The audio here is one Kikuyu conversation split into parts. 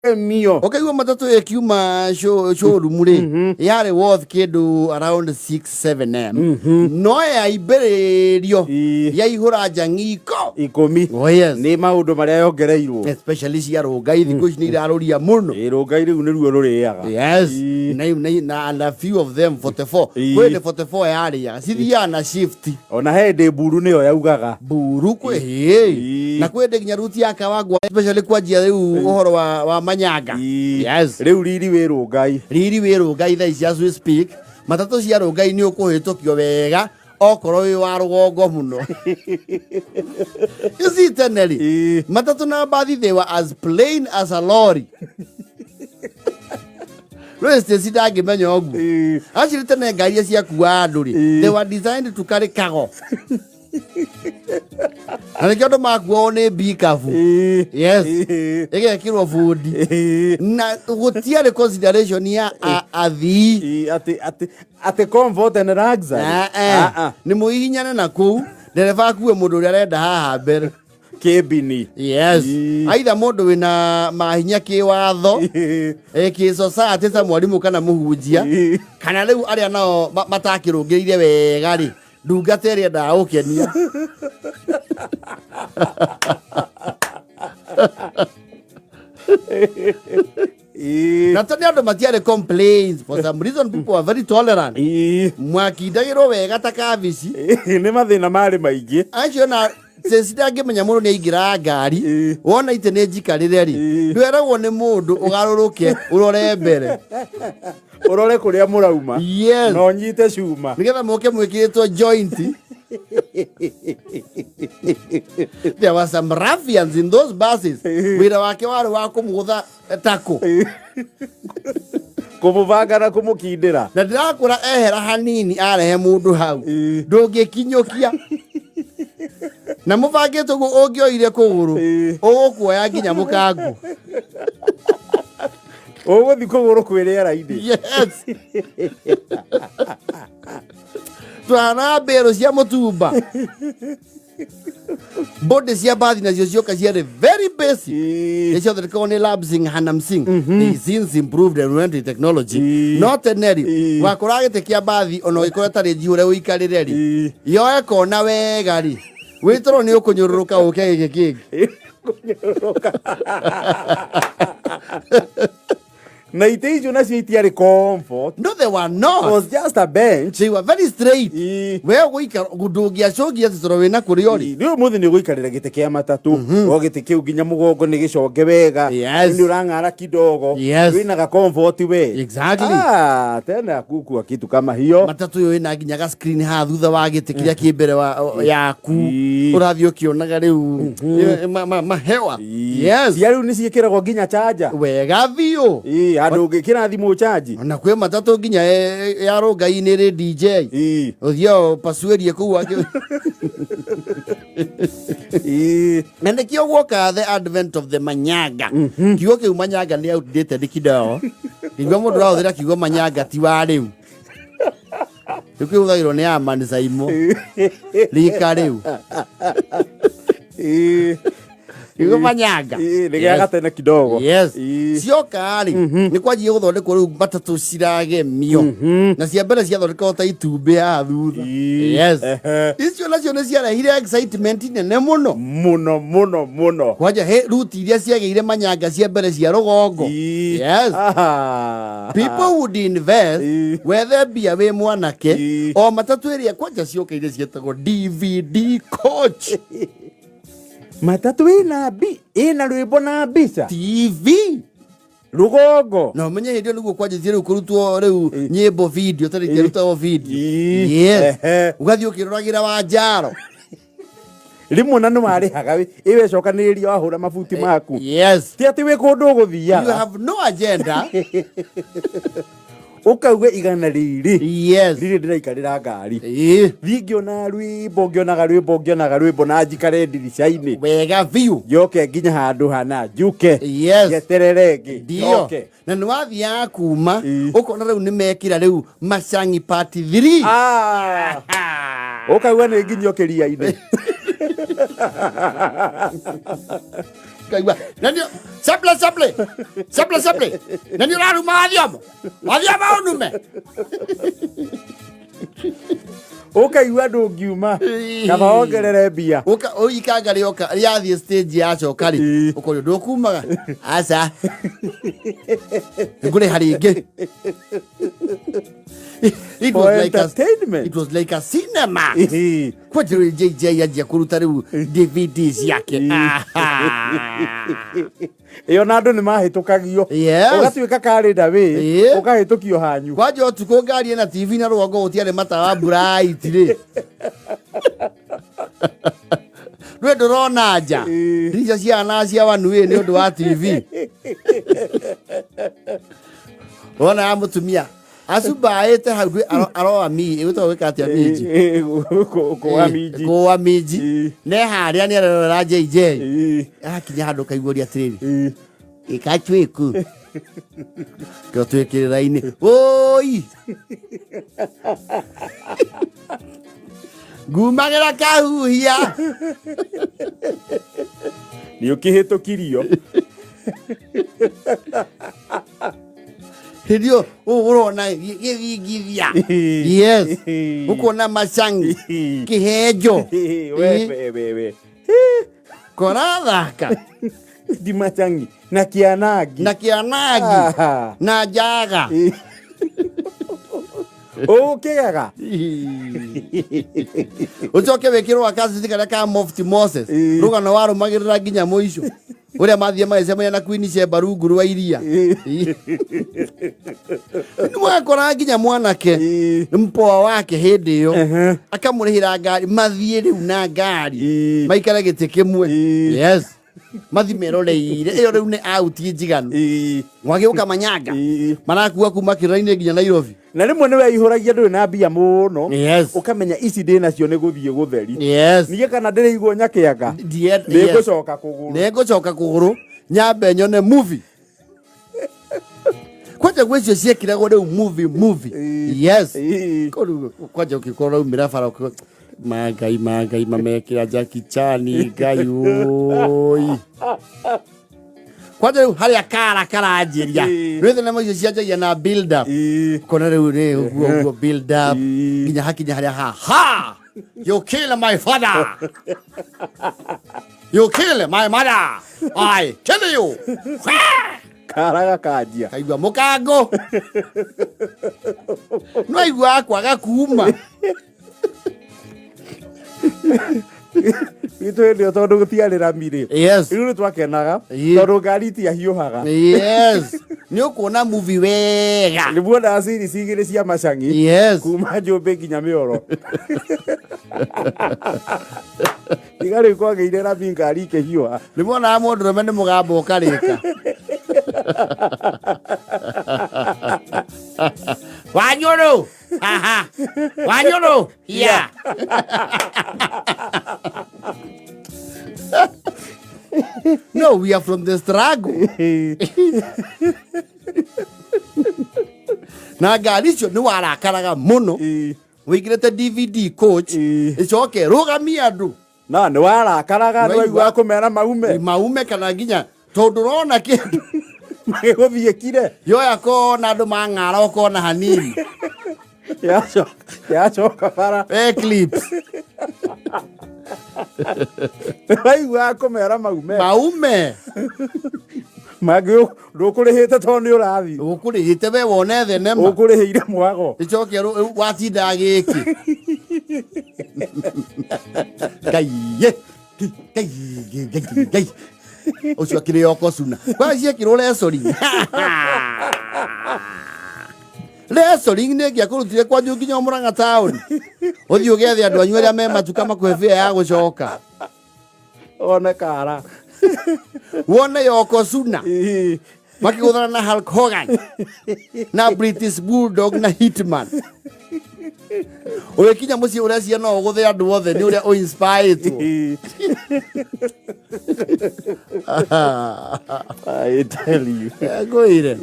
Mio. Ũkaigua matatũ ĩkiuma showroom rĩ, yarĩ worth kĩndũ around 6 7 m, no yaimbĩrĩrio yaihũra njang'iko 10. Oh yes. Nĩ maũndũ marĩa yongereirwo. Especially cia Rũngai, thikũ ici nĩ irarũria mũno. Ĩ, Rũngai rĩu nĩruo rũrĩaga. Yes. Na and a few of them 44. Kwĩ nĩ 44 yarĩaga, cithiaga na shift. Ona he hĩndĩ mburu nĩyo yaugaga. Mburu kwĩ hĩ. Na kwĩ ndĩ nginya ruti ya Kawangwa, especially kwanjia rĩu ũhoro wa manyanga. Yes. Rĩu riri wĩ Rũngai. Riri wĩ Rũngai thaa ici, as we speak, matatũ cia Rũngai nĩ ũkũhĩtũkio wega okorwo wĩ wa rũgongo mũno. Ici tene rĩ, matatũ na mbathi, they were as plain as a lorry. Rĩu Stacy ndangĩmenya ũguo. Actually tene ngari iria ciakuaga andũ rĩ, they were designed to carry cargo, na nĩkĩo andũ makuagwo nĩ mbikabu. Yes. Ĩgekĩrwo bundi na gũtiarĩ consideration ya athii. Atĩ comfort and luxury. Ah, eh. Ah, ah. Nĩ mũhihinyane na kũu, ndereba akue mũndũ ũrĩa arenda haha mbere. Kĩmbini. Yes. Aitha mũndũ wĩna mahinya kĩwatho, kĩ society, ta mwarimũ kana mũhunjia, kana rĩu arĩa nao matakĩrũngĩrĩire wega rĩ, ndungata ĩrĩa endaga gũkenia. Na tondũ andũ matiarĩ complaints, for some reason people were very tolerant. Mwakindagĩrwo wega ta kabici. Nĩ mathĩna marĩ maingĩ. Acio na Stacy ndangĩmenya mũndũ nĩ aingĩraga ngari. Wona itĩ nĩ njikarĩre rĩ, ndweragwo nĩ mũndũ ũgarũrũke ũrore mbere. Ũrore kũrĩa mũrauma. Yes. Na ũnyite cuma. Nĩgetha mũke mwĩkĩrĩtwo joint. There were some ruffians in those buses. Wĩra wake warĩ wa kũmũgũtha tako. Kũmũbanga na kũmũkindĩra. Na ndĩrakũra ehera hanini arehe mũndũ hau. Ndũngĩkinyũkia na mũbangĩtwo ũguo, ũngĩoire kũgũrũ ũgũkuoya nginya mũkangu. Ũgũthi kũgũrũ kwĩ rĩera-inĩ. Yes, twana mbĩrũ cia mũtumba. Body cia mbathi nacio cioka ciarĩ very basic. Nĩ ciathondekagwo nĩ Labsing Hanam Singh. They since improved and went with technology. No tene rĩ, wakoraga gĩtĩ kĩa mbathi ona ũgĩkorwo ĩtarĩ njihũre ũikarĩre rĩ, yoe kona wega rĩ, wĩtoro nĩ ũkũnyũrũrũka ũke gĩkĩ kĩngĩ. Kũnyũrũrũka. Na itĩ icio nacio itiarĩ comfort. No, they were not. It was just a bench. They were very straight. We ũgũikara ndũngĩacũngia atĩ toro wĩna kũrĩa ũrĩ. Rĩu ũmũthĩ nĩ ũgũikarĩra gĩtĩ kĩa matatũ, o gĩtĩ kĩu nginya mũgongo nĩ gĩconge wega. Nĩ ũrang'ara kidogo. Wĩna ga comfort we. Ah, tena hakukua kitu kama hiyo. Matatũ ĩyo ĩna nginya ga screen haha thutha wa gĩtĩ kĩrĩa kĩ mbere yaku. Ũrathiĩ ũkĩonaga rĩu mahewa. Yes. Cia rĩu nĩ ciĩkĩragwo nginya charger. Wega biũ. Ĩĩ, handũ ũngĩkĩra thimũ charge. Ona kwĩ matatũ nginya ya Rũngai-inĩ ĩrĩ DJ. Ũthiaga ũpasuĩrie kũu angĩ. Na nĩkĩo guoka the advent of the manyanga. Kiugo kĩu manyanga nĩ outdated kidogo. Kiugo mũndũ ũrahũthĩra kiugo manyanga ti wa rĩu. Rĩu kĩhũthagĩrwo nĩ Amani Saimo. Rika rĩu. Kiugo manyanga. Nĩ gĩa gatene kidogo. Yes. Cioka rĩ, nĩ kwanjia gũthondekwo rĩu matatũ ciragemio, na cia mbere ciathondekagwo ta itumbĩ haha thutha. Yes. Icio nacio nĩ ciarehire excitement nene mũno. Mũno mũno mũno. Kwanja he ruti iria ciagĩire manyanga cia mbere cia rũgongo. Yes. People would invest. Wethe mbia wĩ mwanake. O matatũ ĩrĩa kwanja cioka iria cietagwo DVD coach. Matatũ ĩna mbi ĩna rwĩmbo na mbica. TV. Rũgongo. Na ũmenye hĩndĩ ĩyo nĩguo kwanjĩtie rĩu kũrutwo rĩu nyĩmbo video, tarĩ ingĩarutagwo video. Yes. Ũgathiĩ ũkĩroragĩra wa njaro. Rĩmwe na nĩ warĩhaga ĩ wecokanĩrĩria wahũra mabuti maku. Yes. Ti atĩ wĩ kũndũ ũgũthiaga. You have no agenda. Ũkauga 100 rĩrĩ. Yes. Rĩrĩ ndĩraikarĩra ngari. Thiĩ ngĩona rwĩmbo, ngĩonaga rwĩmbo, ngĩonaga rwĩmbo na njikare ndirica-inĩ. Wega biũ. Njoke nginya handũ hana njuke. Yes. Njeterere ĩngĩ. Ndio. Njoke. Na nĩ wathiaga kuma ũkona rĩu nĩ mekĩra rĩu Macangi part 3. Ah. Ũkauga nĩ nginya ũkĩria-inĩ. Kaigua na nĩ sable sable sable sable na nĩ ũraruma wathiomo wathiomo ũnume. Ũkaigua ndũngiuma kaba wongerere mbia. Ũka ũikanga rĩoka rĩathiĩ stage yacoka rĩ, ũkorio ndũkumaga aca ngũrĩha rĩngĩ. It For was like a, entertainment. it was like a cinema. Kwanja rĩu JJ anjia kũruta rĩu DVD ciake. Ĩyo na andũ nĩ mahĩtũkagio. Yes. Ũgatuĩka karĩ ndawĩ ũkahĩtũkio hanyu. Kwanja ũtukũ ngari ĩna TV na rũgongo gũtiarĩ matawa bright rĩ, rwĩ ndũrona nja. Ndirica ciana cia one way nĩ ũndũ wa TV. Wona ya mũtumia acumbaĩte hau ndwĩ aroa mi ĩgwĩtagwo gwĩka atĩa minji? Kũa minji. Kũa minji ne harĩa nĩ arerorera JJ. Akinya handũ kaiguaria atĩrĩrĩ, ĩkachwĩku kĩo twĩkĩrĩra-inĩ ũi ngumagĩra kahuhia. Nĩ ũkĩhĩtũkirio. Hĩndĩ ĩyo ũrona gĩthingithia, yes, ũkona macangi kĩhenjo. We we we we. Korathaka. Ndimachangi na kĩanangi. Na kĩanangi. Na njaga. Ũkĩgega. Ũcoke wĩkĩrwo gakaciti karĩa ka Mofti Moses, rũgano warũmagĩrĩra nginya mũico ũrĩa mathiĩ magĩcemania na Queen Sheba rungu rwa iria. Nĩ wakora nginya mwanake mpoa wake hĩndĩ ĩyo akamũrĩhĩra ngari mathiĩ rĩu na ngari maikare gĩtĩ kĩmwe. Yes, mathi meroreire ĩyo rĩu nĩ auti njiganu. Mwagĩũka manyanga marakua kuma kĩrĩra-inĩ nginya Nairobi. Na rĩmwe nĩ weihũragia ndũrĩ na mbia mũno. Ũkamenya ici ndĩ nacio nĩ gũthiĩ gũtheri. Ningĩ kana ndĩrĩigwo nyakĩanga. Nĩ ngũcoka kũgũrũ. Nĩ ngũcoka kũgũrũ nyambe nyone movie. Kwanja gwĩ icio ciekĩragwo rĩu movie movie. Yes. Kũu kwanja ũkĩkorwo raumĩra bara ũkiuga, mangai mangai mamekĩra Jackie Chan ngai ũi. Kwanja rĩu harĩa kara karanjĩria. Rĩu thenema icio cianjagia na build up. Kona rĩu rĩ ũguo ũguo build up nginya hakinya harĩa ha ha you kill my father, you kill my mother, I kill you. Kara gakanjia. Kaigua mũkango no aigua kwaga kuma. Gitũ hĩndĩ ĩyo tondũ gũtiarĩ rami rĩ. Rĩu nĩ twakenaga tondũ ngari itiahiũhaga. Yes, nĩ ũkuona movie wega. Nĩ muonaga series igĩrĩ cia macangi. Kuma Njũmbĩ nginya Mĩoro. Tiga rĩu kwagĩire rami ngari ikĩhiũha. Nĩ muonaga mũndũrũme nĩ mũgambo ũkarĩka wanyũrũ haha wanyũrũ yeah. No, we are from the struggle. Na ngari icio nĩ warakaraga mũno wĩingĩrĩte DVD coach ĩcoke rũgamie andũ. Na nĩ warakaraga nĩ waiguaga kũmera maume. Maume kana nginya tondũ ũrona kĩndũ magĩgũthiĩkire. Yoya kona andũ mang'ara ũkona hanini. Yacoka yacoka bara. Eclipse. Nĩ waiguaga kũmera maume. Maume. Mangĩ ndũkũrĩhĩte tondũ nĩ ũrathiĩ. Ũkũrĩhĩte we wone thenema. Ũkũrĩhĩire mwago. Ĩcoke watinda gĩkĩ. Ngai ye. Ngai ngai ngai. Ũcio akĩrĩ yoko cuna. Kwa ciekĩrwo wrestling. Wrestling nĩ ĩngĩakũrutire kwanyu nginya Mũrang'a taũni. Ũthiĩ ũgethe andũ anyu arĩa me matuka makũhe bĩa ya gũcoka. One kara. Wone yoko cuna. Makĩgũthana na Hulk Hogan na British Bulldog na Hitman. Ũgĩkinya mũciĩ ũreciria no ũgũthe andũ othe nĩ ũrĩa ũinspired. I tell you. Ngwĩre.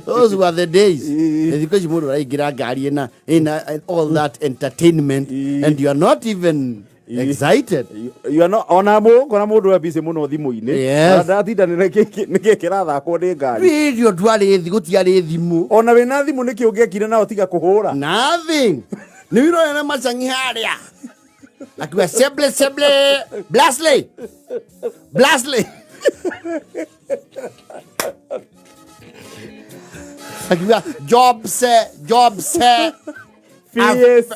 Those were the days. Thikũ ici mũndũ araingĩra ngari ĩna all that entertainment and you are not even. Excited. You are not ona mũgũkora mũndũ e busy mũno thimũ-inĩ. Yes. Ndatindanĩra nĩkĩ kĩrathakwo nĩ ngari. Radio ndwarĩ thi gũtiarĩ thimũ. Ona wĩna thimũ nĩkĩ ũngĩekire nao tiga kũhũra. Nothing. Nĩ wirorere macangi harĩa. Akiuga seble seble Blasley. Blasley. Akiuga jobs jobs PAC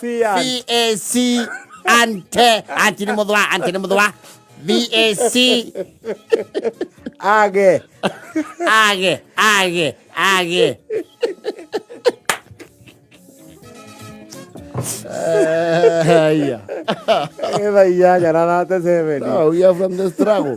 VAC ante anti nĩ mũthwa anti nĩ mũthwa VAC age. Age age age. Yeah. Thaa inyanya na 37. Oh, we are from the struggle.